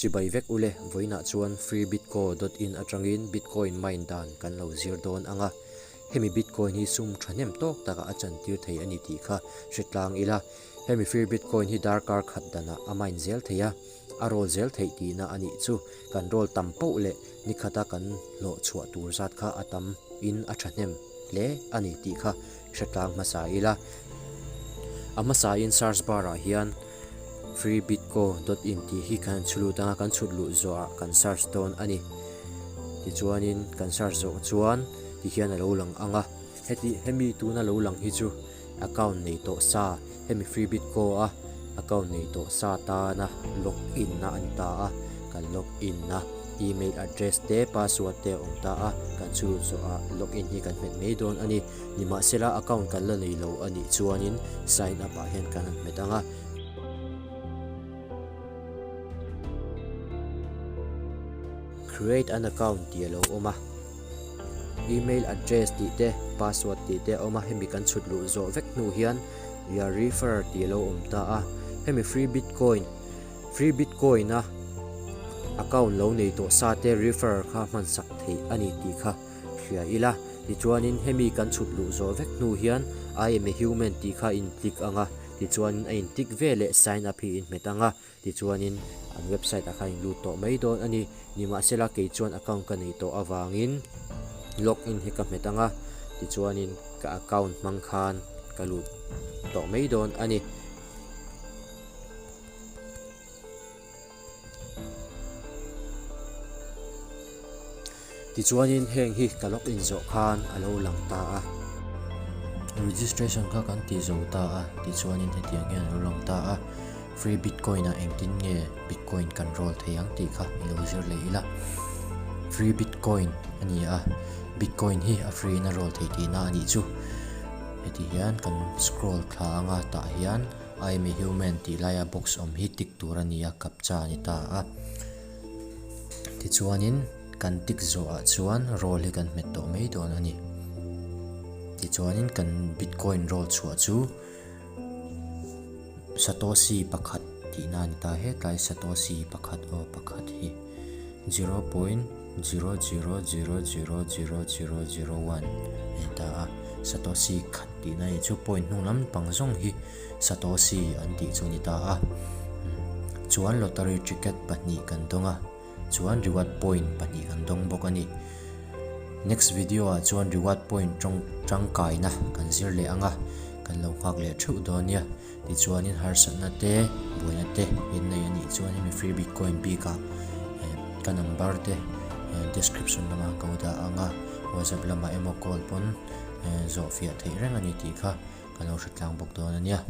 Chibai vek ule, vawiinah chuan freebitco dot in atangin Bitcoin mine dan kan lo zir dawn ang a. Hemi Bitcoin hi sum thahnem tawk takah a chantir thei a ni tih kha hre tlang ila. Hemi Freebitcoin hi darkar khat danah a mine zel thei a, a roll zel theih tihna a nih chu. Kan roll tam poh leh nikhata kan hlawh chhuah tur zat kha a tam in a thahnem hle a ni tih kha hre tlang hmasa ila. A hmasa in search bar ah hian freebitco dot in tih hi kan chhu lut anga kan chhut luh zawh ah kan search dawn a ni. Tichuanin kan search zawh chuan ti hian a lo lang ang a, heti hemi tuna lo lang hi chu account nei tawh sa hemi freebitco a account nei tawh sa tana log in na a ni ta a, kan log in na email address te password te a awm ta a, kan chhu lut zawh ah log in hi kan hmet mai dawn a ni. Nimahsela account kan la nei lo a nih chuanin sign up ah hian kan han hmet ang a. Create an account tih a lo awm a, email address tih te, password tih te a awm a, hemi kan chhut luh zawh vek hnu hian your referrer tih a lo awm ta a, hemi free bitcoin, free bitcoin a account lo nei tawh sa te referrer kha hman sak theih a ni tih kha hria ila. Tichuanin hemi kan chhut luh zawh vek hnu hian I am a human tih kha in click ang a, tichuanin a in tick ve leh sign up hi in hmet ang a, tichuanin an website ah khan in lut tawh mai dawn a ni. Nimahsela kei chuan account ka nei tawh avangin log in hi ka hmet ang a, tichuanin ka account hmang khan ka lut tawh mai dawn a ni. Tichuanin heng hi ka log in zawh khan a lo lang ta a. Registration kha kan tih zo ta a, tichuanin hetiang hian a lo lang ta a. Free Bitcoin ah engtin nge Bitcoin kan roll thei ang tih kha i lo zir leh ila. Free Bitcoin a ni a, Bitcoin hi a free in a roll thei tihna a nih chu. Heti hian kan scroll thla anga tah hian I am a human tih laia box awm hi tick tur a ni a, captcha a ni ta a. Tichuanin kan tick zawhah chuan roll hi kan hmet tawh mai dawn a ni. Tichuanin kan bitcoin roll chhuah chu satoshi pakhat tihna a ni ta. Hetlai satoshi pakhat aw pakhat hi 0.000000001 a ni ta a. Satoshi khat tihna a nih chu point hnung lampang zawng hi. Satoshi an tih chu a ni ta a. Chuan lottery ticket pahnih kan dawng a, chuan reward point pahnih kan dawng bawk a ni. Next video ah chuan reward point tawng tangkaina kan zir leh ang a, kan lo nghak leh theuh dawn nia. Tichuanin harsatna te, buaina te in nei a nih chuan hemi free bitcoin bik ah ka number te description lamah ka dah ang a, whatsapp lamah emaw call pawn zawhfiah theih reng a ni tih kha. Ka lo hre tlang bawk dawn a nia.